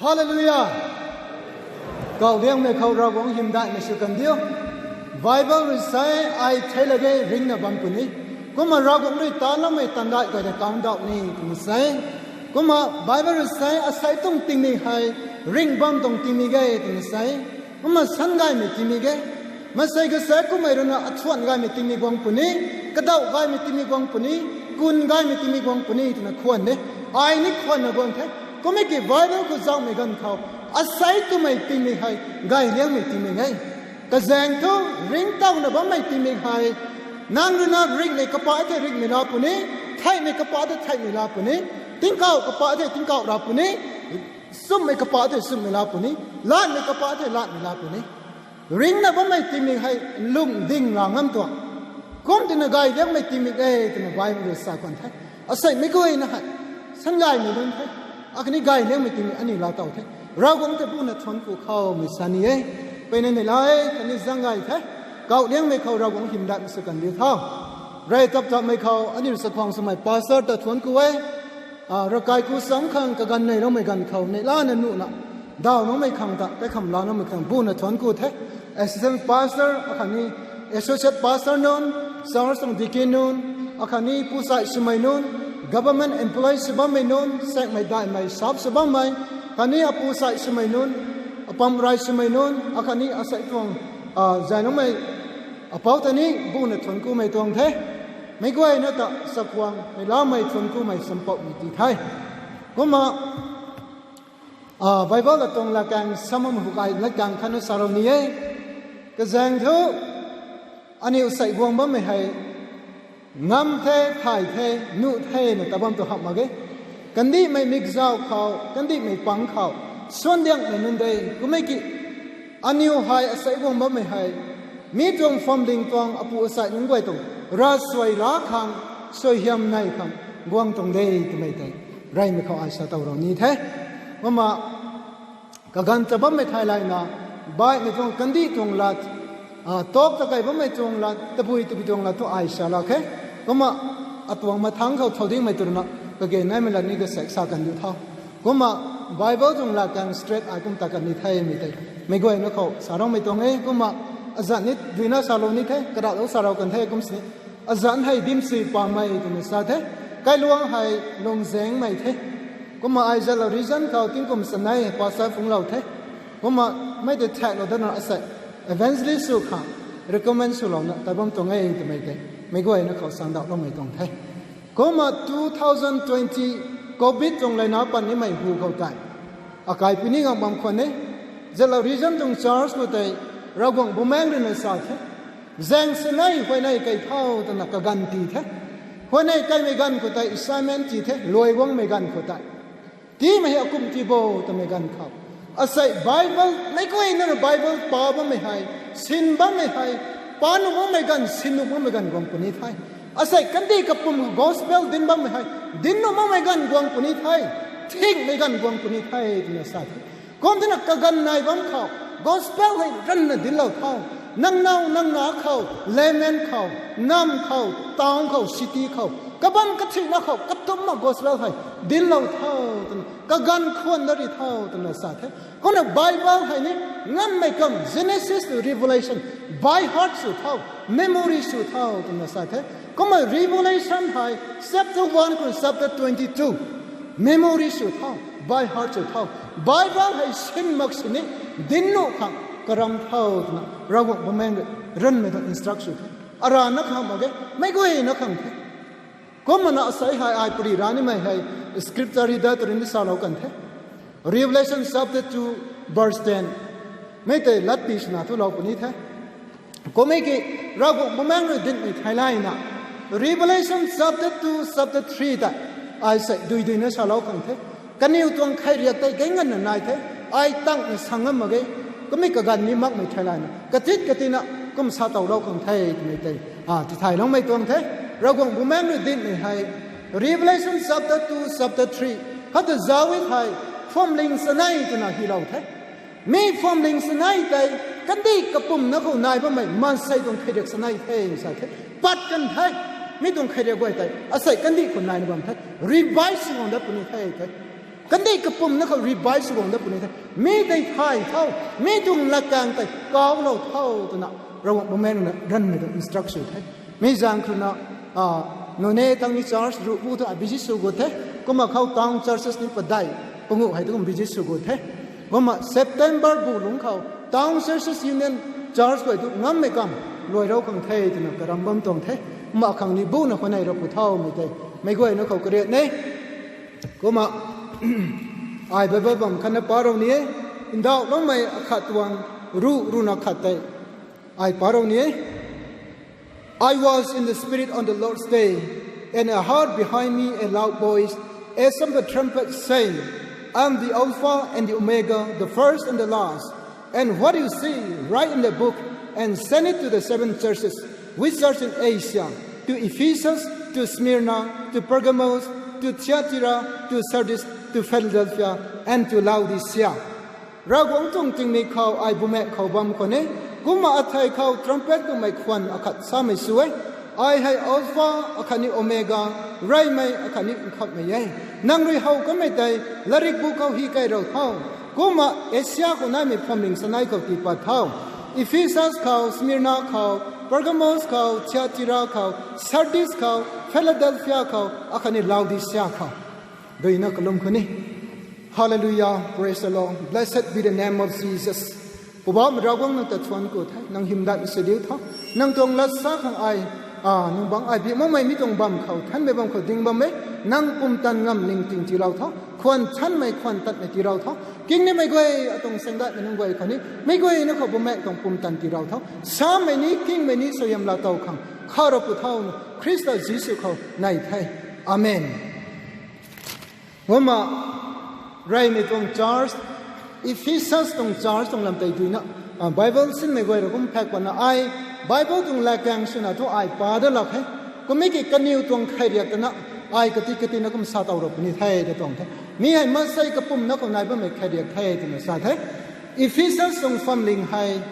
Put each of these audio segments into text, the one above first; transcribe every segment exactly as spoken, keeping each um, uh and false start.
Hallelujah! Kawliangmei khou Ravguangc hymdaihmei sw kan diu. Bible rui sa, ai thei lage ringna bam puni. Kumna Ravguangc rui taloumei tandaih guay ta kandauh ni twna sa. Kumna Bible rui sa, asei tuang tingmik hei ringh bam tuang tingmik e twna sa. Kumna sangaymei tingmik e. Maansei kasa kummei ruina athuan gaymei tingmik guang puni, kadauh gaymei tingmik guang puni, kun gaymei tingmik guang puni twna khwan de. Ai ni khwanna guang the. Kummei ki Bible khou zauhmei ganv khou, asei twmei tingmik hei gayliangmei tingmik e. Kazaeng thu, ringctowna bammei tingmik hei, nang ruina ringhmei kapa the ringhmei la puni, theihmei kapa the theihmei la puni, tingkauh kapa the tingkauh la puni, sumhmei kapa the sumhmei la puni, latmei kapa the latmei la puni. Ringcna bammei tingmik hei lung ding la ngam tuang. Kum tina gayliangmei tingmik e twna Bible rui sa khwan the. Asei mei guayna hei sangaymei nunc the. Akhatni gayliangmei tingmik aniu laa tow the. Ravguangc ta buna thuanc ku khou mei sa ni e. Peyna neihla e, khatni zanggay the. Kawliangmei khou Ravguangc hymdaihmei sw kan diu tho. Rey tap tapmei khou aniu chakhwang swmei pastor ta thuanc ku e. Ravkai ku sam khang kaganv neihloumei ganv khou neihlana nuhna dawloumei khang ta kaikham laloumei khang buna thuanc ku the. Assistant pastor akhatni associate pastor nunc, church tuang deacon nunc, akhatni pusai swmei nunc, government employee sw bammei nunc, saekmei daihmei sap sw bammei, khatni apusai swmei nunc, apam rey swmei nunc, akhatni asei tuang zayloumei apou ta ni buna thuanc kumei tuang the. Meic guayna ta chakhwang neihlamei thuanc kumei champouhmei ti the. Kumna Bible atuang latkaeng samam hukai latkaeng khatna salou ni e. Kazaeng thu aniu sei guang bammei hei ngam the, thay the, nuh thena ta bam tu hamh mak ge. Kandihmei mikzauh khou, kandihmei pang khou suandiangmei nunc de. Kummei ki aniu hei asei guang bammei hei mi tuang phuamling tuang apu asei nunc guay tuang ravsuai la khang, suaihiam nei khang guang tuang de twmei tei reymei khou ai sa tow rou ni the. Kumna kaganv ta bammei thai layna, baihmei tuang kandih tuang lat, talk ta kei bammei tuang lat, tabui tabui tuang lat thu ai sa lak khe. Kumna atuang mathangc khou thau dingmei twna kage naimei lat ni kasaek sa kan diu tho. Kumna Bible tuang latkaeng straight ai kum ta kan ni themei tei meic guayna khou saloumei tuang e. Kumna azanc ni duina salou ni the, karahlou salou kan the kum sini. Azanc hei dimsui pamei twna sa the, kailuang hei lungzaengmei the. Kumna ai zatlou region khou tingkum chanei pastor phungclou the. Kumna mei tei thaklou dana asei evangelist sw khang recommend swlouna ta bam tuang e twmei tei meic guayna khou sandauhloumei tuang the. Kumna two thousand twenty covid tuang layna pat nimei hu khou tei akai puni ngam bam khwan e. Zatlou region tuang church khou tei Ravguangc Bumaengh ruina sa the, zaeng chanei huayney kei tho twna kaganv ti the. Huayney keimei ganv khou tei assignment ti the, luai guangmei ganv khou tei tiimei hei akum ti bo twmei ganv khou, asei Bible meic guayna rui Bible pa bammei hei, sin bammei hei, pa nuh makmei ganv, sin nuh makmei ganv guang puni the. Asei kandih kapwm gospel dinc bammei hei dinc nuh makmei ganv guang puni the, thingmei ganv guang puni the twna sa the. Kum tina kaganv nai bam khou gospel hei ranvna dinclou tho. Nang now nang na khou, layman khou, nam khou, town khou, city khou, kabam kathina khou katumna gospel hei dinclou tho twna kaganv khwan dat ri tho twna sa the. Kumna Bible hei ni nganmei kam Genesis to Revelation by heart sw tho, memory sw tho twna sa the. Kumna Revelation hei chapter one khou chapter twenty two memory sw tho, by heart sw tho. Bible hei sin mak sini dinc nuh khang karam tho twna Ravguangc Bumaengh rui ranvmei tuang instruct sw the. Arana khang mak ge, meic guayna khang the. Kumna asei hei ai pari ra nimei hei scripture ri dat rin ni salou kan the. Revelation chapter two verse ten mei tei latpi swna thulou puni the. Kummei ki Ravguangc Bumaengh rui dincmei thai layna Revelation chapter two, chapter three tei ai sei dui duina salou khang the. Kaniw tuang kheiriak tei gaengganvna nai the, ai tangna sa ngam mak ge. Kummei kaganv ni makmei thai layna katit katina kum sa towlou khang the twmei tei tithayloumei tuang the. Ravguangc Bumaengh rui dincmei hei Revelation chapter two, chapter three khou ta zauc e thei, phuamling chanei twna hylou the. Mi phuamling chanei tei kandih kapwmna khou nai bammei maansei tuang kheiriak chanei the sa the. Pat kan the, mi tuang kheiriak guay tei asei kandih khou naina bam the, revise sw guang dat puni the the. Kandih kapumna khou revive sw guang dat puni the. Mi tei thay tho, mi tuang latkaeng tei kaulou tho twna Ravguangc Bumaengh rui na ranvmei tuang instruct sw the. Mi zaeng khou na, nune tangni church ruh bu thu ai visit sw gu the. Kumna khou town churches ni padeih panguh hei tu kum visit sw gu the. Kumna September bu lungc khou Town Churches Union church guay tu ngammei kam luai rau khang the twna karam bam tuang the. Kumna khang ni buna khou nei ra pu thaumei tei meic guayna khou kariat ne. Kumna ai Bible bam khatna pa rou ni e. Ndauhloumei akhat tuang ruh ruhna khat tei ai pa rou ni e. I was in the Spirit on the Lord's day, and I heard behind me a loud voice, as of a trumpet, saying, I am the Alpha and the Omega, the first and the last. And what you see, write in the book, and send it to the seven churches which are in Asia, to Ephesus, to Smyrna, to Pergamos, to Thyatira, to Sardis, to Philadelphia, and to Laodicea. Ravguangc tuang tingmik khou ai bumaengh khou bam khwan e. Kumna athei khou trumpet kummei khwan akhat samei sw e. Ai hei Alpha akhatni Omega, reymei akhatni nkhamhmei e. Nang rui how kanmei tei latrik bu khou hi kei rou tho. Kumna Asia khou naimei phuamling sanei khou tii pat tho. Ephesus khou, Smyrna khou, Pergamos khou, Thyatira khou, Sardis khou, Philadelphia khou, akhatni Laodicea khou. Duina kalum khou ni. Hallelujah, praise the Lord. Blessed be the name of Jesus. Poubauhmei Ravguangc, nang ta thuan ku the, nang hymdaihmei sw diu tho. Nang tuang lat sa khang ai, nang bangc ai bi makmei mi tuang bam khou, thanmei bam khou ding bam e. Nang pumtan ngam ningting tiilou tho. Khwan thanmei, khwan tatmei tiilou tho. Kingnimei guay, atuang saengdaihmei nunc guay khou ni, meic guayna khou bumaengh tuang pumtan tiilou tho. Samei ni, kingmei ni, suaihiam laa tow khang khou ra pu tho, Khrista Jisu khou nei the. Amen. Kumna reymei tuang church, Ephesus tuang church tuang lam tei duina, Bible sinmei guay rui kum phek patna ai, Bible tuang latkaeng swna thu ai pa dat lak he. Kummei ki kaniw tuang kheiriak tana, ai kati katina kum sa tow ra puni the ta tuang the. Mi hei maansei kapumna khou nai bammei kheiriak the twna sa the. Ephesus tuang phuamling hei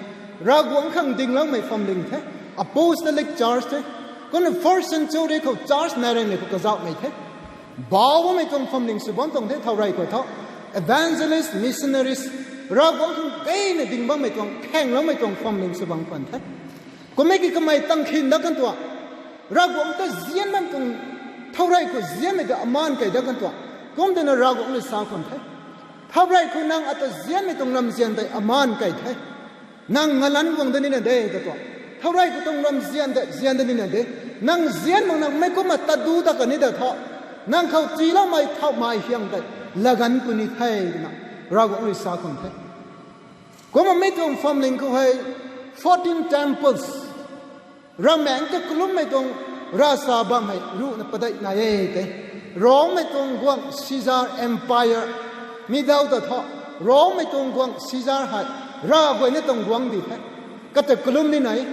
Ravguangc khang dingloumei phuamling the. Apostolic church the. Kumna first century khou church nai reymei khou kazauhmei the. Bauh bammei tuang phuamling sw bam tuang the, thourey khou tho. Evangelist, missionaries, Ravguangc khang keyna ding bammei tuang, khaengloumei tuang phuamling sw bam khwan the. Kummei ki kamei tangkhin dat kan tuang, Ravguangc ta zian bam tuang, thourey khou zianmei ta amaan kei dat kan tuang. Kum twna Ravguangc rui sa khwan the. Thourey khou nang ata zianmei tuang lamzian tei amaan kei the. Nang ngalanc guang dat nina de ta tuang. Thourey khou tuang lamzian tei zian dat nina de. Nang zian mak nang mei kumna tadu ta kan ni ta tho. Nang khou tiiloumei thauhmei hiang tei laganv puni the twna Ravguangc rui sa khwan the. Kumna mi tuang phuamling khou hei fourteen temples, ravmaengc ta kalummei tuang ravsa bam hei ruhna padeih nai e tei. Rommei tuang guangc Caesar Empire, mi dau ta tho, Rommei tuang guangc Caesar hei ravguayna tuang guangc di the. Kata kalum ni nai,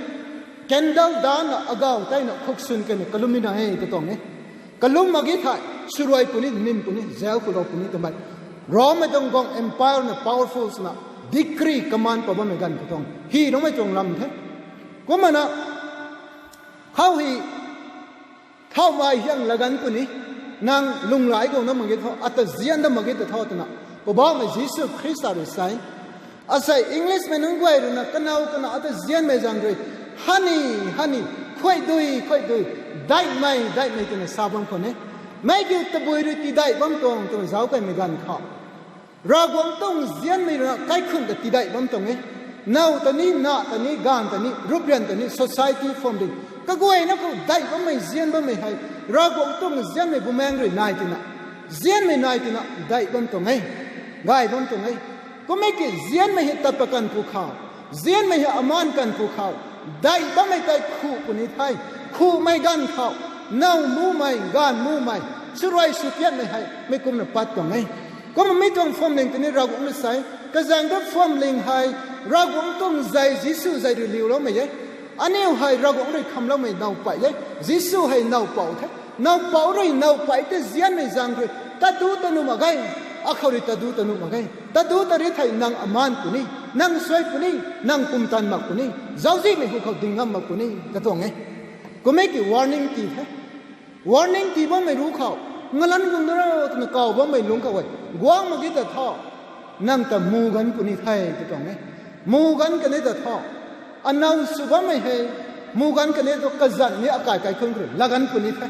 candle danna agaw teina khuksun kena kalum ni nai e ta tuang e. Kalum mak ge thei, swruai puni, nim puni, jail khou lou puni twmei. Rommei tuang guangc empire na powerful swna, decree command pa bammei ganv khou tuang hi loumei tuang lam the. Kumna khou hei thauhmei hiang laganv puni, nang lunghlaic guang na mak ge tho, ata zian dat mak ge ta tho twna Poubauhmei Jisu Khrista rui sa e. Asei Englishmei nunc guay rui na kanow kana ata zianmei zaeng rui, honey, honey, khuay dui, khuay dui, daihmei, daihmei twna sa bam khwan e. Meic kiu tabui rui tidaih bam tuang twna zauc kaimei ganv khou, Ravguangc tuang zianmei rui na kaikhun ta tidaih bam tuang e. Now ta ni, na ta ni, gaanv ta ni, ruprian ta ni, society phuamling, kaguayna khou daih bammei zian bammei hei Ravguangc tuang zianmei bumaengc rui nai tina, zianmei nai tina daih bam tuang e, gay bam tuang e. Kummei ki zianmei hei tat pat kan pwkhou, zianmei hei amaan kan pwkhou, daih bammei tei khu puni the. Khumei ganv khou, now mumei, gaanv mumei, swruai swpiatmei hei mei kumna pat tuang e. Kumna mi tuang phuamling tei ni Ravguangc rui sa e, kazaeng ta phuamling hei Ravguangc tuang zei, Jisu zei rui liuloumei e. Aniu hei Ravguangc rui khamloumei nowpei e. Jisu hei nowpou the. Nowpou rui nowpei tei zianmei zaeng rui tadu ta nuh mak ge. Akhou rui tadu ta nuh mak ge. Tadu ta ri thei nang amaan puni, nang suai puni, nang pumtan mak puni, zauczihmei hu khou ding ngam mak puni ta tuang e. Kummei ki warning tii the. Warning tii bammei ruc khou, Ngalan guang da ro twna kaw bammei lungc khou e. Guang mak ge ta tho. Nang ta mu ganv puni the tw tuang e. Mu ganv kani ta tho. Anow sw bammei hei. Mu ganv kani tu kazanc ni akai kai khun khou rui. Laganv puni the.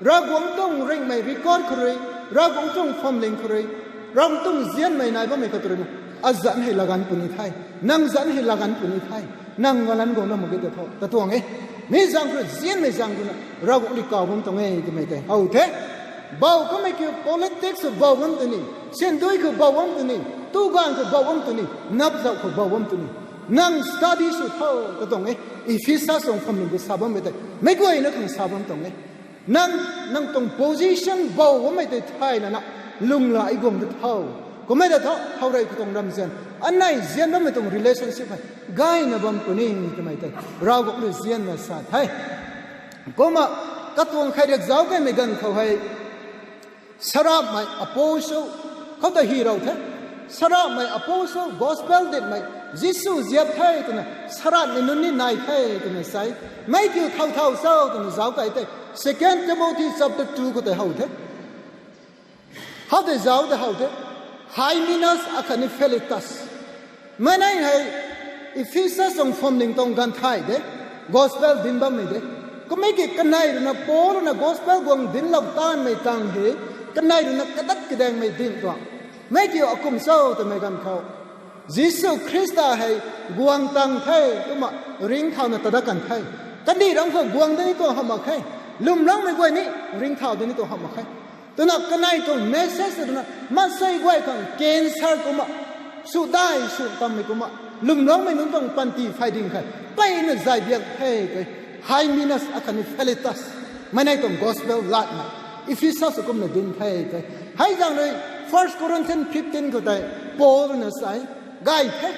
Ravguangc tuang ringhmei record khou rui. Ravguangc tuang phuamling khou rui. Ravguangc tuang zianmei nai bammei khou rui. Azanc hei laganv puni the. Nang zanc hei laganv puni the. Nang ngalan guang da mak ge ta tho. Tatuang e. Mi zaeng khou rui zianmei zaeng khou na. Ravguangc rui kaw bam tuang e twmei tei how the. Bow kamei kiu politics khou bow bam tw ni. Syan dui khou bow bam tw ni. Tu gaanv khou bow bam tw ni. Nap zauh khou bow bam tw ni. Nang study sw tho tatuang e. Ephesus tuang phuamling khou sa bammei tei. Meic guayna khang sa bam tuang e. Nang, nang tuang position bow bammei tei thayna na, lunghlaic guang da tho. Kummei ta tho, how rei khou tuang ramzian. Anei zian bammei tuang relationship hei. Gayna bam puni twmei tei. Ravguangc rui zianna sa the. Kumna, katuang khairiak zauc kaimei ganv khou hei. Sarapmei apostle, khou ta hi rou the. Sarapmei apostle, gospel dinmei, Jisu ziap the twna, saratmei nunc ni nai the twna sa e. Mei kiu thau thau cho twna zauc kai tei, Second Timothy chapter two khou tei how the. How tei zauc tei how the. Hymenaeus akhatni Philetus. Mei nei hei Ephesus tuang phuamling tuang ganv thay de, gospel dinc bammei de. Kummei ki kanei rui na Paul rui na gospel guang dinclou taanvmei tang hei, kanei rui na kadat kadaengmei dinc tuang. Mei kiu akum cho twmei ganv khou, Jisu Khrista hei guang tang the, kumna ringcthauna tadat kan the. Kandih ram khou guang da ni tuang hamh mak khe. Lwmloumei guay ni ringcthau da ni tuang hamh mak khe. Twna kanei tuang message twna maansei guay khang cancer kumna, sw dai sw tammei kumna, lwmloumei nunc tuang panty phay ding khe. Mpeyna zay biak the tei, Hymenaeus akhatni Philetus. Mei nei tuang gospel latmei, Ephesus kumna dinc the tei. Hei zaeng rui First Corinthians fifteen khou tei Paul rui na sa e, gay the.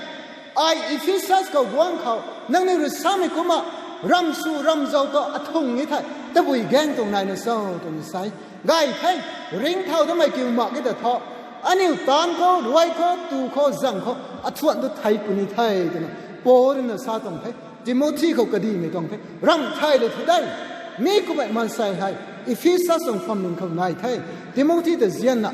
Ai Ephesus khou guang khou, nangniw rui samei kumna, ramv sw ramv zauc ta athung ni thei, tabui gaeng tuang naina cho twna sa e. Gay the, ringcthau damei kiu mak ge ta tho. Aniu taanv khou, ruai khou, tu khou, zang khou, athuan tu thei puni the twna Paul rui na sa tuang the. Timothy khou kadihmei tuang the. Ramh thay lou thu de. Mi kummei maansei hei Ephesus tuang phuamling khou nai the. Timothy ta zianna,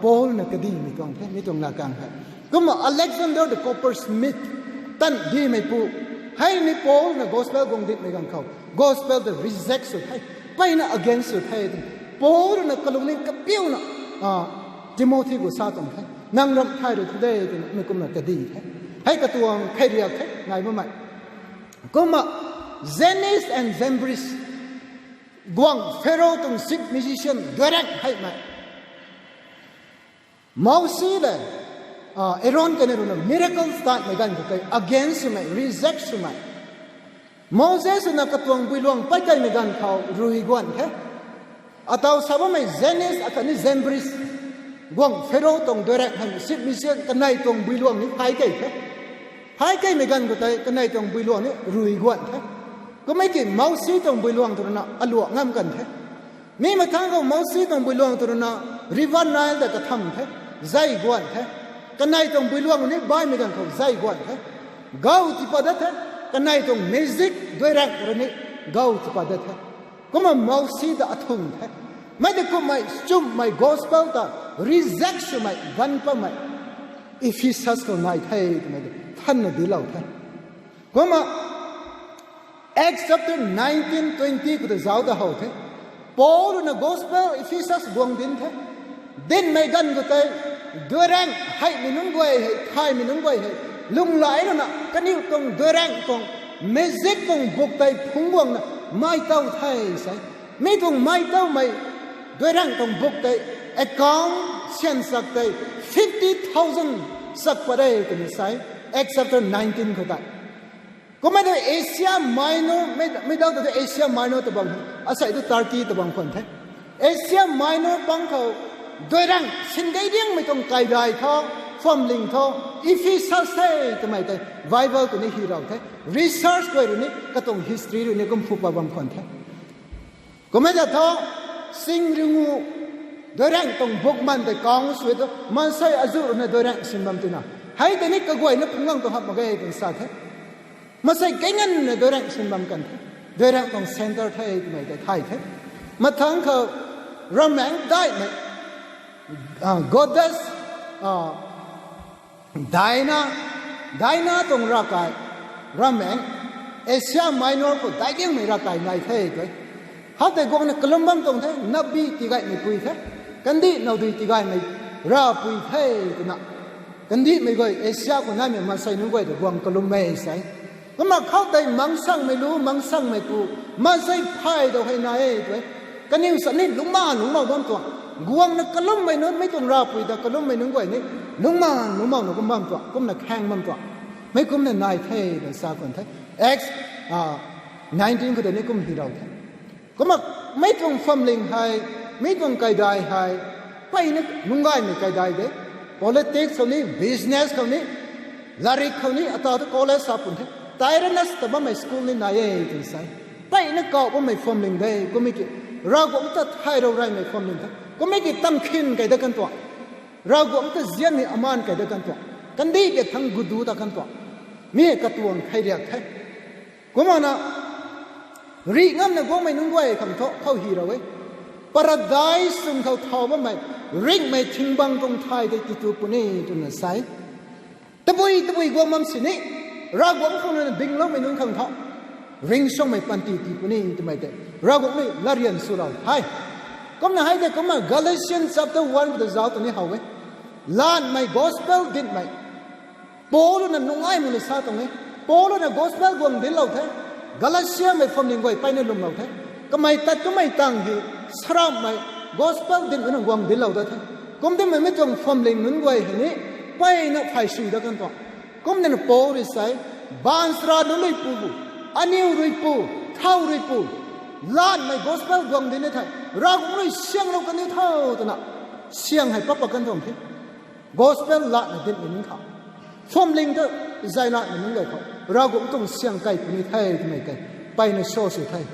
Paul na kadihmei tuang the. Mi tuang latkaeng hei. Kumna Alexander the Coppersmith, tan dimeipu. Hei ni Paul na gospel guang dinmei ganv khou, gospel ta reject sw the. Mpeyna against sw the. Paul rui na kalungning kapiuna, Timothy khou sa tuang the. Nang ramh thay rou thu de twna mi kumna kadih the. Hei katuang khairiak the, nai bammei. Kumna Jannes and Jambres, guangc Pharaoh tuang chief magician, duarak heimei. Mousi le, Aaron kaniw rui na miracles tatmei ganv khou tei against swmei, reject swmei. Moses rui na katuang builuang pey kaimei ganv khou rui guan the. Ataw sa bammei Jannes akhatni Jambres, guangc Pharaoh tuang duarak heimei, chief magician kanei tuang builuang ni phay kei the. Phay keimei ganv khou tei kanei tuang builuang ni rui guan the. Kummei ki Mousi tuang builuang tw rui na aluak ngam kan the. Mi mathangc khou Mousi tuang builuang tw rui na River Nile ta katham the, zay guan the. Kanei tuang builuang ni baihmei ganv khou zay guan the. Gau tipat dat the, kanei tuang magic duarak rui ni gau tipat dat the. Kumna Mousi ta athung the. Mei tei kummei chumhmei gospel ta reject swmei ganv pammei Ephesus khou nai the twmei tei thanna dinclou the. Kumna Acts chapter nineteen twenty khou tei zauc ta how the. Paul rui na gospel Ephesus guang dinc the. Dinmei ganv khou tei, duarak heimei nunc guay hei, thaymei nunc guay hei, lunghlaic rui na kaniw tuang duarak tuang, magic tuang buk tei phungc guangna mei tow the sa e. Mi tuang mei towmei duarak tuang buk tei, account syan chak tei, fifty thousand chak pat e twna sa e. Acts chapter nineteen khou tei. Kummei tu Asia Minor, mei, mei dau tu Asia Minor ta bam, asei tu Turkey ta bam khwan the. Asia Minor pang khou, duarak singei riangmei tuang kaidai tho, phuamling tho, Ephesus the twmei tei Bible khou ni hi rou the. Research guay rui ni katuang history rui ni kum phu pat bam khwan the. Kummei ta tho, sing ringu, duarak tuang buk man tei kang sw tu, maansei azuh rui na duarak sin bam tina. Hei tei ni kaguayna phungc guang tu hamh mak ge twna sa the. Maansei kei nganvna duarak sin bam kan the. Duarak tuang centre the twmei tei thay the. Mathangc khou, Rameng daihmei, goddess, Diana, Diana tuang ravkai, rameng, Asia Minor khou daic liangmei ravkai nai the twe. Khoutei guangna kalum bam tuang the, napbi tigaymei pui the, kandih nowdui tigaymei ravpui the twna. Kandihmei guay, Asia khou naimei maansei nunc guay ta guang kalummei sei. Kumna khoutei mangsangmei lu, mangsangmei pu, maansei phay dau hei nai e twe. Kaniw sa ni lungcmaanv lungcmou bam tuang. Guangna kalummei nunc, mei tuang ravpui ta kalummei nunc guay ni lungcmaanv lungcmouna kum bam tuang, kumna khaeng bam tuang. Mei kumna nai the ta sa khwan the. Acts nineteen khou tei ni kum hi rau the. Kumna mei tuang phuamling hei, mei tuang kaidai hei, mpeyna lungc gaymei kaidai de. Politics khou ni, business khou ni, latrik khou ni, ataw tu college sa pun the. Tyrannus ta bammei school ni nai e twna sa e. Mpeyna kauh bammei phuamling de, kummei ki Ravguangc ta thay rou reymei phuamling the. Kummei ki tamkhin kei dat kan tuang. Ravguangc ta zianmei amaan kei dat kan tuang. Kandih ke thangc gudu ta kan tuang. Mi hei katuang kheiriak the. Kumna rih ngamna guangmei nunc guay khang thu khou hi rau e. Paradise sung khou thau bammei ringhmei thingbang tuang thay tei titu puni twna sa e. Tabui tabui guang bam sini, Ravguangc khou na dingloumei nunc khang thu ringcsuangmei panty tii puni twmei tei Ravguangc ni latryan sw rau the. Kumna hei tei kumna Galatians chapter one khou ta zauc tu ni how e. Laanhmei gospel dinhmei Paul na nungai muna sa tuang e. Paul na gospel guang dinclou the. Galatiamei phuamling guay mpeyna lwmlou the. Kamei tat kamei tang hei saraamhmei gospel dinhmei na guang dinclou dat the. Kum dinhmei mei tuang phuamling nunc guay hei ni mpeyna phay sui dat kan tuang. Kum dinna Paul rui sa e, baansara nunc rui pu, aniw rui pu, thau rui pu, laanhmei gospel guang dinc e thei, Ravguangc rui sianglou kan ni tho twna, siang hei pat pat kan tuang the. Gospel laanhna dinhmei nunc khou, phuamling ta zay laanhmei nunc guay khou Ravguangc tuang siang kai puni the twmei tei mpeyna show sw the,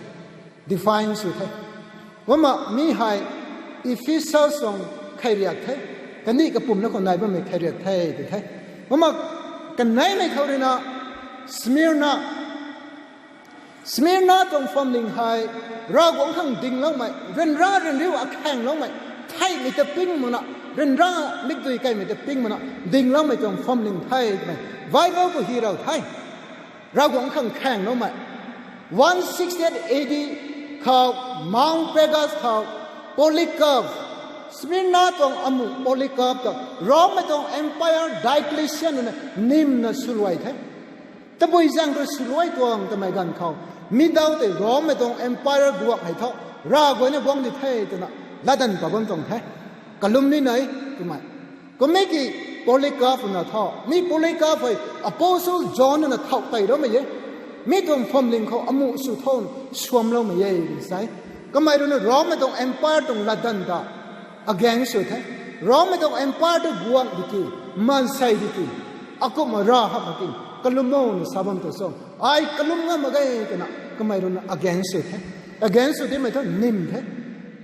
define sw the. Kumna mi hei Ephesus tuang kheiriak the, kandih kapumna khou nai bammei kheiriak the tw the. Kumna kaneimei khou ruina Smyrna, Smyrna tuang phuamling hei Ravguangc khang dingloumei, ryanra ryanriu akhaengloumei, theihmei ta ping makna, ryanra mikdui kaimei ta ping makna dingloumei tuang phuamling the twmei Bible khou hi rau the. Ravguangc khang khaengloumei, one sixty-eight A D khou, Mount Pegas khou, Polycarp, Smyrna tuang amuh Polycarp ta Rommei tuang Emperor Diocletian na nimna swluai the. Tabui zaeng rui swluai tuang twmei ganv khou, mi daw tei Rommei tuang Emperor guang hei thu, Ravguangc na guang di the twna latdanv pa bam tuang the. Kalum ni nai twmei. Kummei ki Polycarp na thu, mi Polycarp hei Apostle John na thau tei roumei e. Mi tuang phuamling khou amuh sw thon suamloumei e sa e. Kamei ruina Rommei tuang Empire tuang latdanv ta against sw the. Rommei tuang Empire ta guang di ki, maansei di ki, akumhna rav hamh mak ki, kalum o na sa bam tu cho. Ai kalum ngam mak ge twna kamei ruina against sw the. Against sw dimei thu nim the.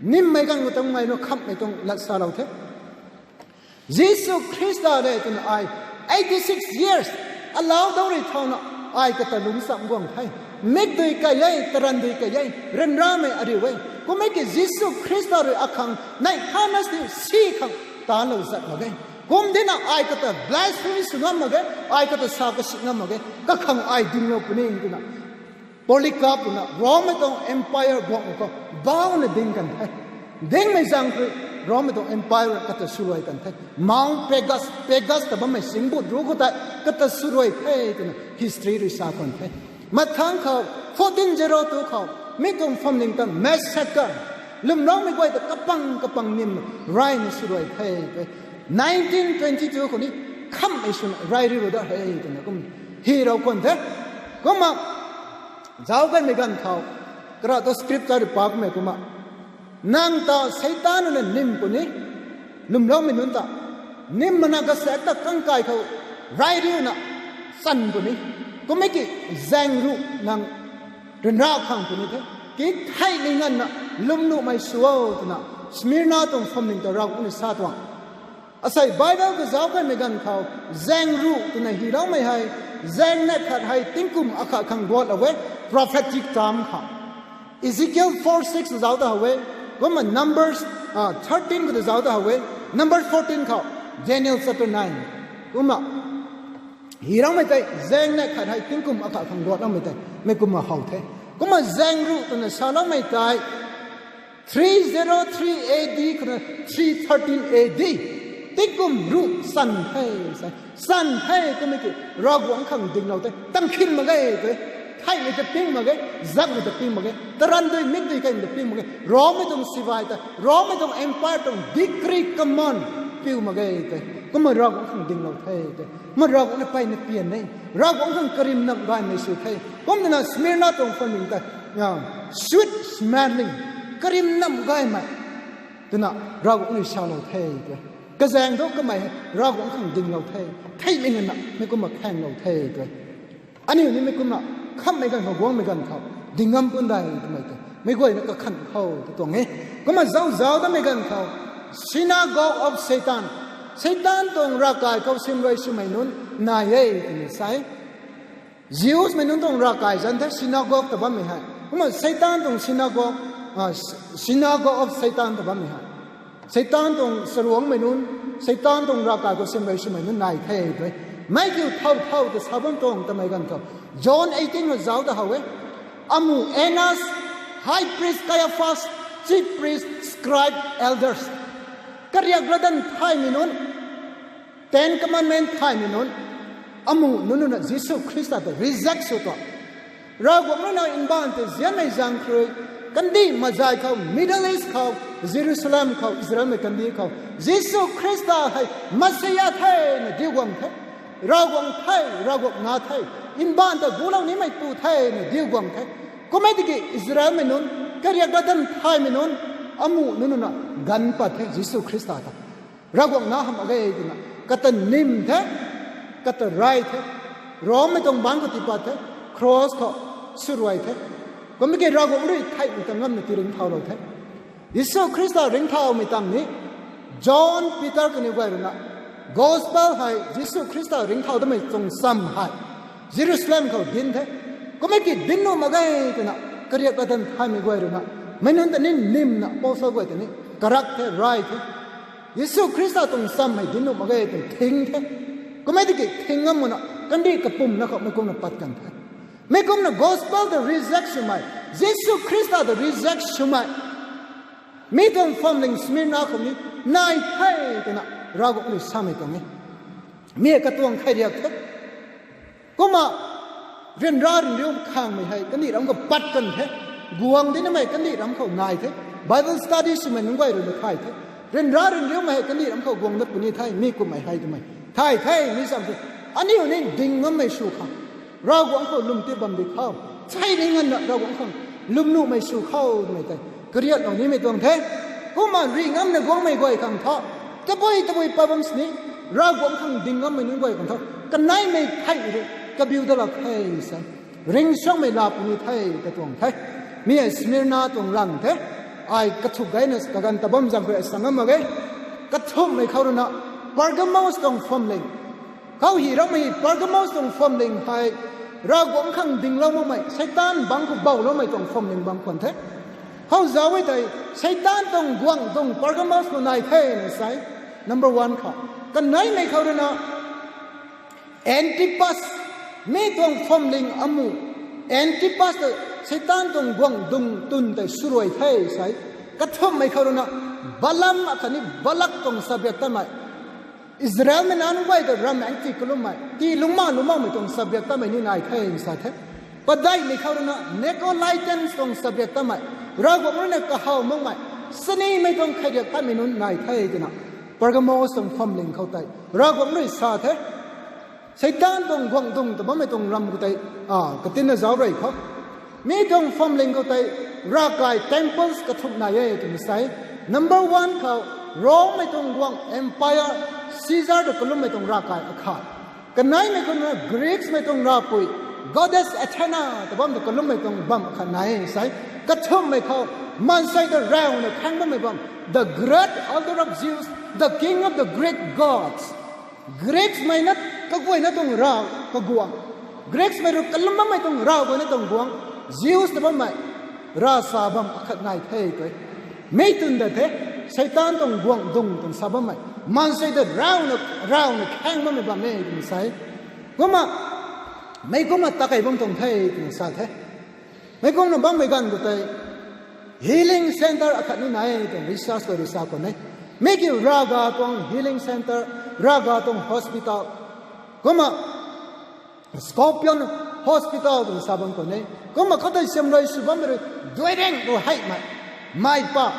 Nimmei ganv khou ta kamei ruina khamhmei tuang lat salou the. Jisu Khrista le twna ai eighty six years alau dau rui thauna ai kata lungcsam guang the. Mikdui kai e, tarandui kai e, ryanramei ariu e. Kummei ki Jisu Khrista rui akhang neih hana si si khang talou zat mak ge. Kum dina ai kata blasphemy sw ngam mak ge, ai kata sa kasi ngam mak ge, kakhang ai dinglou puni twna Polycarp na Rommei tuang Empire guang khou bauna ding kan the. Dingmei zaeng rui Rommei tuang Empire kata swluai kan the. Mount Pegas, Pegas ta bammei singbut ruc khou tei kata swluai the twna history rui sa kan the. Mathangc khou fourteen zero two khou mi tuang phuamling ta massacre, lwmloumei guay ta kapang kapang nim rayna swluai the twe. Nineteen twenty two khou ni khamhmei swna ray riu da he twna kum hi rau kan the. Kumna zauc kanmei ganv khou, kara ta scripture rui pa kummei kumna, nang ta Seitaan na nim puni, lwmloumei nunc ta, nim mana kasaek ta kangkai khou ray riuna chan puni. Kummei ki zaeng ruc nang ryanra khang puni the. Ki theihmei nganvna lwmnuhmei sw o twna Smyrna tuang phuamling ta Ravguangc ni sa tuang. Asei Bible khou zauc kanmei ganv khou zaeng ruc twna hyloumei hei, zaeng neih khat hei tingkum akhat khang guatlou e, prophetic term khou. Ezekiel four six zauc ta how e. Kumna Numbers, ah, thirteen khou ta zauc ta how e. Numbers fourteen khou, Daniel chapter nine. Kumna, hi raumei tei, zaeng neih khat hei tingkum akhat khang guat raumei tei, mei kumna how the. Kumna zaeng ruh twna saloumei tei, three zero three A D khou na three thirteen A D. Tingkum ruh san the, sa. San the twmei ki, Ravguangc khang dinglou the. Tangkhin mak ge tei. Theihmei ta ping mak ge, zakmei ta ping mak ge, taran dui mik dui kaimei ta ping mak ge, Rommei tuang sivai ta, Rommei tuang empire tuang decree command piu mak ge tei. Kumna Ravguangc khang dinglou the tei. Kumna Ravguangc na peyna pian e. Ravguangc khang karimnamh gaymei sw the. Kumna Smyrna tuang phuamling ta, sweet smelling, karimnamh gaymei twna Ravguangc rui salou the tei. Kazaeng thu kamei hei Ravguangc khang dinglou the. Theihmei nganvna mei kumna khaenglou the tei. Aniu ni mei kumna khamhmei ganv khou, guangmei ganv khou, ding ngam pun dai twmei tei, mei guayna kakhan khou ta tuang e. Kumna zauc zauc damei ganv khou, synagogue of Satan, Satan tuang ravkai khou sim rui swmei nunc nai e twmei sa e. Jews mei nunc tuang ravkai zanc the synagogue ta bammei hei. Kumna Satan tuang synagogue, ah, synagogue of Satan ta bammei hei. Satan tuang saruangmei nunc, Satan tuang ravkai khou sim rui swmei nunc nai the tei. Mei kiu thow thow ta sa bam tuang tamei ganv khou, John eighteen khou zauc ta how e. Amuh Annas, High Priest Caiaphas, Chief Priest, Scribe, Elders, kariak radanv thaymei nunc, Ten Commandment thaymei nunc, amuh nunc nunc na Jisu Khrista ta reject sw tuang. Ravguangc rui na mbaanv tei nzianmei zaeng khrui, kandih mazay khou, Middle East khou, Jerusalem khou, Israelmei kandih khou, Jisu Khrista hei Messiah thena diu guang the. Ravguangc the, Ravguangc na the, mbaanv ta gulou nimei pu thena diu guang the. Kum e tiki Israelmei nunc, kariak radanv thaymei nunc, amuh nunc nunc na ganv pat the Jisu Khrista ta. Ravguangc na hamh mak ge twna kata nim the, kata rai the, Rommei tuang bangc khou tiipat the, cross khou swruai the. Kummei ki Ravguangc rui theihmei ta ngamna ti ringcthaulou the. Jisu Khrista ringcthaumei tang ni, John, Peter kaniw guay rui na, gospel hei Jisu Khrista ringcthau damei tuang cham hei Jerusalem khou dinc the. Kummei ki dinc nuh mak ge twna, kariak radanv thaymei guay rui na, meic nunc ta ni nimna, apostle guay ta ni karak the, rai the. Jisu Khrista tuang cham hei dinc nuh mak ge twna thing the. Kummei tiki thing ngam makna kandih kapumna khou mei kumna pat kan the. Mei kumna gospel ta reject swmei, Jisu Khrista ta reject swmei, mi tuang phuamling Smyrna khou ni nai the twna Ravguangc rui samei tuang e. Mi katuang kheiriak the. Kumna ryanra ryanriu khangmei hei kandih ram khou pat kan the. Guang dinamei kandih ram khou nai the. Bible study swmei nunc guay rui na thay the. Ryanra ryanriumei hei kandih ram khou guang dat puni the, mi kummei hei twmei thay the, mi zam the. Aniu ni ding ngammei sw khang, Ravguangc khou lwm tip bam di khou, thei ni nganvna Ravguangc khang lwmnuhmei sw khou twmei tei kariatlou nimei tuang the. Kumna rih ngamna guangmei guay khang thu, tabui tabui pat bam sini, Ravguangc khang ding ngammei nunc guay khang thu, kaneimei theihmei rui kabiu dalou the se. Ringcsuangmei laa puni the ta tuang the. Mi hei Smyrna tuang lang the. Ai kathuk gayna kaganv ta bam zam khou ai sa ngam mak ge. Kathumhmei khou rui na, Pergamos tuang phuamling. Khou hi raumei Pergamos tuang phuamling hei Ravguangc khang dinglou makmei, Seitaan bangc khou bouloumei tuang phuamling bam khwan the. Khou zauc e tei, Seitaan tuang guangh dung Pergamos khou nai the na sa e. Number one khou. Kaneimei khou rui na, Antipas, mi tuang phuamling amuh, Antipas ta Seitaan tuang guangh dung twn tei swruai the sa e. Kathumhmei khou rui na, Balaam akhatni Balak tuang subject tamei, Israelmei nac nunc guay ta ram aengti kalummei, tii lungc mak lungc makmei tuang subject tamei ni nai the sa the. Padeihmei khou rui na, Nicolaitans tuang subject tamei, Ravguangc rui na kahaw makmei, sanimei tuang kheiriak tamei nunc nai the twna, Pergamos tuang phuamling khou tei Ravguangc rui sa the. Seitaan tuang guangh dung ta bammei tuang ram khou tei, a, katinna zauc rey khou, mi tuang phuamling khou tei ravkai temples kathumh nai e twna sa e. Number one khou, Rommei tuang guangh empire, Caesar ta kalummei tuang ravkai akhat. Kaneimei khou na Greeksmei tuang ravpui, goddess Athena ta bam ta kalummei tuang bam akhat nai e sa e. Kathumhmei khou, maansei ta rauna khaeng bammei bam, the great elder of Zeus, the king of the Greek gods. Greeksmei na kaguayna tuang rav kaguangc, Greeksmei rui kalum bammei tuang rav guayna tuang guangc, Zeus ta bammei ravsa bam akhat nai the tei. Mi twn da the, Seitaan tuang guangc dung tuang sa bammei. Maansei ta rauna, rauna khaeng bammei bam e twna sa e. Kumna, mei kumna takei bam tuang the twna sa the. Mei kumna bammei ganv khou tei, healing centre akhat ni nai e twna research khou rui sa khwan e. Mi kiu Raga tuang healing centre, Raga tuang hospital. Kumna, Scorpion Hospital twna sa bam khwan e. Kumna khoutei siam rui sw bammei rui, duairang rui heimei, meipa,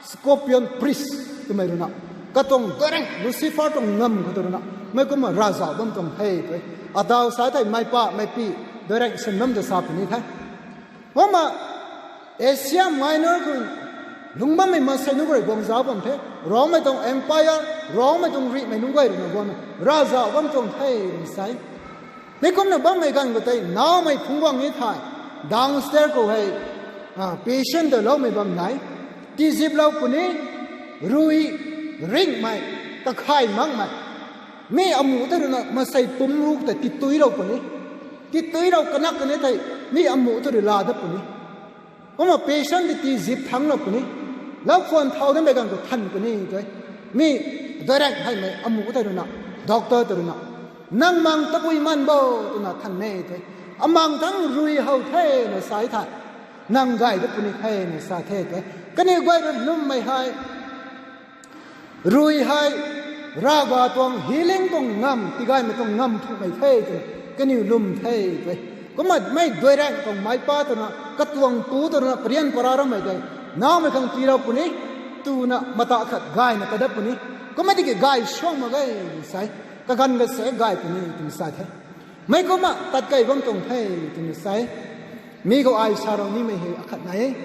Scorpion Priest twmei rui na, katuang duairang Lucifer tuang ngam khou tu rui na, mei kumna ravzauh bam tuang the twe. Ataw sa thei meipa, meipi, duairang sin bam ta sa puni the. Kumna Asia Minor khou lungc bammei maansei nunc guay rui guang zauc bam the. Rongmei tuang empire, Rongmei tuang rihmei nunc guay rui na guangna ravzauh bam tuang the twna sa e. Mi kumna bammei ganv khou tei, naumei phungc guang ni thei, downstairs khou hei, patient ta loumei bam nai. Tiziplou puni, rui, ringhmei, kakhay makmei. Mi amuh tei rui na maansei pumc ru ta tituilou puni. Tituilou kanak kani thei, mi amuh tei rui laa dat puni. Kumna patient ti tizip thanglou puni. Lau khwan thau dammei ganv khou than puni twe. Mi duairang heimei amuh tei rui na, doctor tei rui na, nang mang tabui man bo twna than e twe. Amang thangc rui how the na sa e thei, nang gay dat puni the na sa the twe. Kaniw guay rui lwmmei hei, rui hei, Ravguangc tuang healing tuang ngam, tigaymei tuang ngam thukmei the twna kaniw lwm the twe. Kumna mei duairang tuang meipa twna, katuang pu twna, parian para rammei tei, naumei khang tiilou puni, twna mata khat gayna kadat puni. Kumna tiki gay suang mak ge sa e, kaganv kase gay puni twna sa the. Mei kumna tat kei bam tuang the twna sa e. Mi khou ai sa rou nimei hei akhat nai e.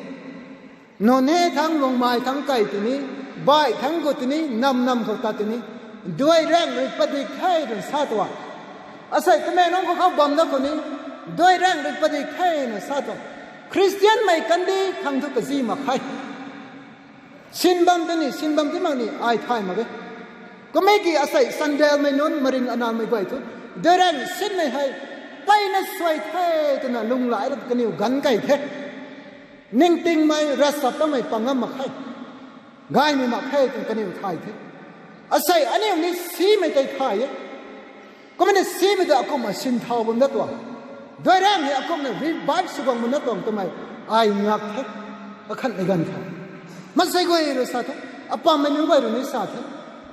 Noney thangc, Lungmei thangc kei tini, baih thangc khou tini, nam nam khou tat tini, duairang rui padik the twna sa tuang. Asei Tamenglong khou khou bam dat khou ni, duairang rui padik the na sa tuang. Khristianmei kandih khang thu kazi mak khe. Sin bam tini, sin bam ti mak ni ai thay mak e. Kummei ki asei Sundaymei nunc, maring anamei guay thu, duairang sinmei hei, mpeyna suai the twna lunghlaic ra kaniw ganv kei the. Ningtingmei, ravchaptatmei pang ngam mak khe. Gaymei mak khe twna kaniw thay the. Asei aniu ni simei tei thay e. Kumna simei ta akumhna sinthau bam dat tuang. Duairang hei akumhna revive sw guang bam dat tuang twmei ai ngak the. Akhatmei ganv khou, maansei guay rui sa the. Apammei nunc guay rui ni sa the.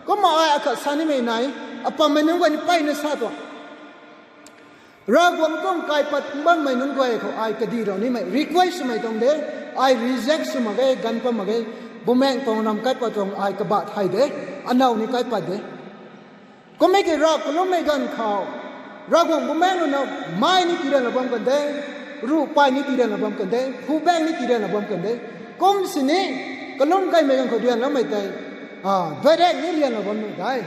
Kumna ai akhat sa nimei nai, apammei nunc guay ni mpeyna sa tuang. Ravguangc tuang kaipat bammei nunc guay khou ai kadi rou nimei request swmei tuang de, ai reject sw mak ge, ganv pat mak ge, Bumaengh tuang ram kaipat tuang ai kabah thay de, anow ni kaipat de. Kummei ki rav kalummei ganv khou, Ravguangc Bumaengh rui na mei ni tii ranlou bam kan de, ruhpey ni tii ranlou bam kan de, phubaengc ni tii ranlou bam kan de. Kum sini, kalum kaimei ganv khou ryanloumei tei, duairang ni ryanlou bam nuh de.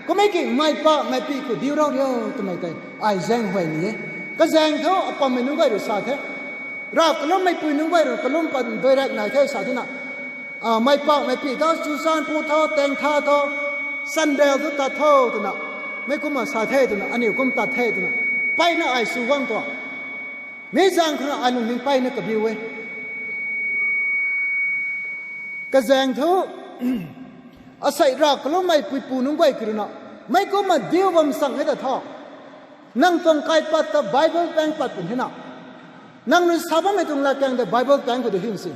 Kummei ki meipac meipih khou diu rou riu twmei tei ai zaenghuay ni e. Kazaeng thu apammei nunc guay rui sa the. Rav kalummeipui nunc guay rui kalum pat duairang nai the sa thena, meipac meipih tho, chuzaenghpu tho, tengtha tho, sandal thu tat tho twna, mei kumna sa the twna, aniu kum tat the twna, mpeyna ai sw guang tuang. Mi zaeng khou na ai lungning mpeyna kabiu e. Kazaeng thu, asei rav kalummei puipu nunc guay ki rui na, mei kumna diu bam sang e ta tho. Nang tuang kaipat ta Bible paeng pat pun hina. Nang rui sa bammei tuang latkaeng ta Bible paeng khou ta hin si.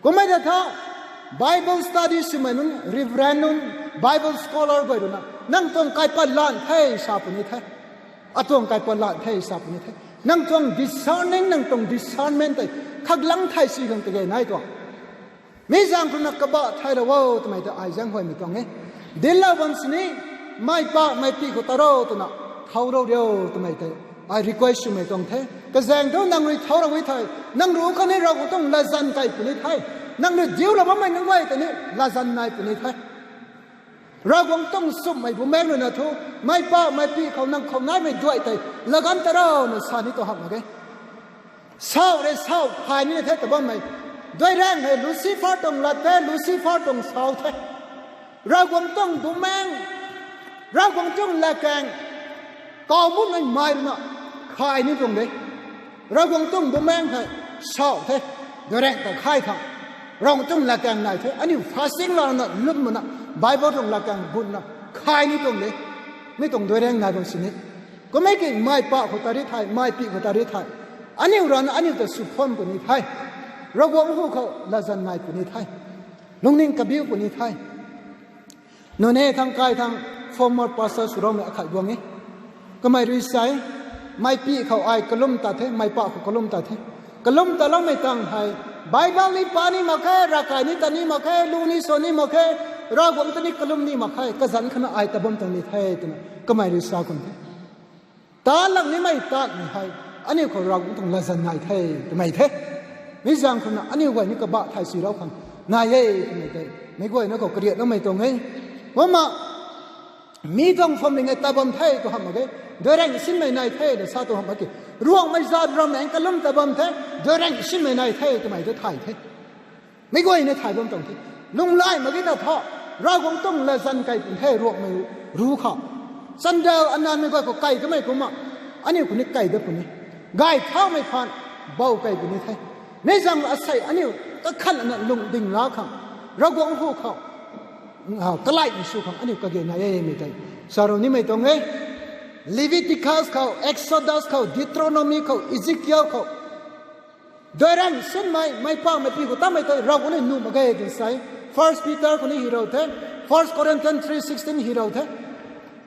Kummei ta tha, Bible study swmei nunc, Reverend nunc, Bible scholar guay rui na, nang tuang kaipat lan the sa puni the. Atuang kaipat lan the sa puni the. Nang tuang discerning, nang tuang discernment tei khaklang thei si khang kage nai tuang. Mi zaeng khou na kabah thaylou o twmei ta ai zaenghuaymei tuang e. Dinclou bam sini, meipac meipih khou tat rou twna, thau rou riu twmei tei ai request swmei tuang the. Kazaeng thu nang rui thau rou e thei, nang rui khatni Ravguangc tuang latzan kai puni the. Nang rui diulou bammei nunc guay tei ni latzan nai puni the. Ravguangc tuang sumhmei Bumaengh rui na thu, meipac meipih khou nang khou naimei duai tei laganv tat rou na sa ni tuang hamh mak e. Sauh rui sauh thay ni the ta bammei. Duairang hei Lucifer tuang lat the, Lucifer tuang sauh the. Ravguangc tuang Bumaengh, Ravguangc tuang latkaeng, kawmumei mei rui na khay ni tuang de. Ravguangc tuang Bumaengh hei sauh the, duairang ta khay khang. Ravguangc tuang latkaeng nai the, aniu fasting lana lwmmana, Bible tuang latkaeng gunna khay ni tuang de. Mi tuang duiraeng nai bam sini. Kummei ki mei pah khou ta ri thei, mei pih khou ta ri thei, aniu rana aniu ta sw pham puni the. Ravguangc hu khou latzan nai puni the. Lungning kabiu puni the. Nunc e thangc kai thangc former pastor swloumei akhat guang e. Kamei rui sa e, mei pih khou ai kalum ta the, mei pah khou kalum ta the. Kalum taloumei tang hei, Bible ni pa ni mak khe, ravkai ni ta ni mak khe, lu ni sw ni mak khe, Ravguangc ta ni kalum ni mak khe, kazanc khana ai ta bam tuang ni the twna kamei rui sa khwan the. Tat lang nimei tatmei hei, aniu khou Ravguangc tuang latzan nai the twmei the. Mi zaeng khou na aniu guay ni kabah thay silou khang nai e twmei tei, meic guayna khou kariatloumei tuang e. Kumna, mi tuang phuamling e ta bam the tw hamh mak ge, duiraeng sinmei nai the na sa tw hamh mak ge. Ruangmei zat rammei kalum ta bam the, duiraeng sinmei nai the twmei tei thay the. Meic guayna thay bam tuang the. Lunghlaic mak ge ta thu, Ravguangc tuang latzan kai pun the Ruangmei ru khou. Chandal ananmei guay khou kai kamei kumna, aniu khou ni kai dat puni. Gay thaumei phaan, bou kai puni the. Mi zaeng asei aniu kakhanna lungding la khang, Ravguangc hu khou kalaimei sw khang aniu kage nai e mei tei, sarou nimei tuang e. Leviticus khou, Exodus khou, Deuteronomy khou, Ezekiel khou, duiraeng sinmei, mei pahmei pi khou tamei tei Ravguangc ni nuh mak ge twna sa e. First Peter khou ni hi rou the, First Corinthians three sixteen hi rou the.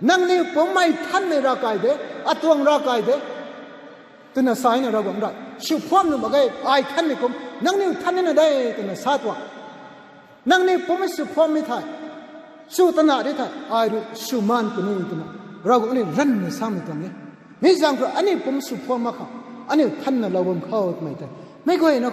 Nangniw pumcmei thanmei ravkai de, atuang ravkai de twna sa e na Ravguangc rui. Sw pham nuh mak ge, ai thanmei kum, nangniw than nina de twna sa tuang. Nangniw pumcmei sw phammei thei, sw tana ri thei, ai rui sw maan puni twna Ravguangc ni ranvna samei tuang e. Mi zaeng khou aniu pumc sw pham mak khou, aniu thanna lou bam khou twmei tei, meic guayna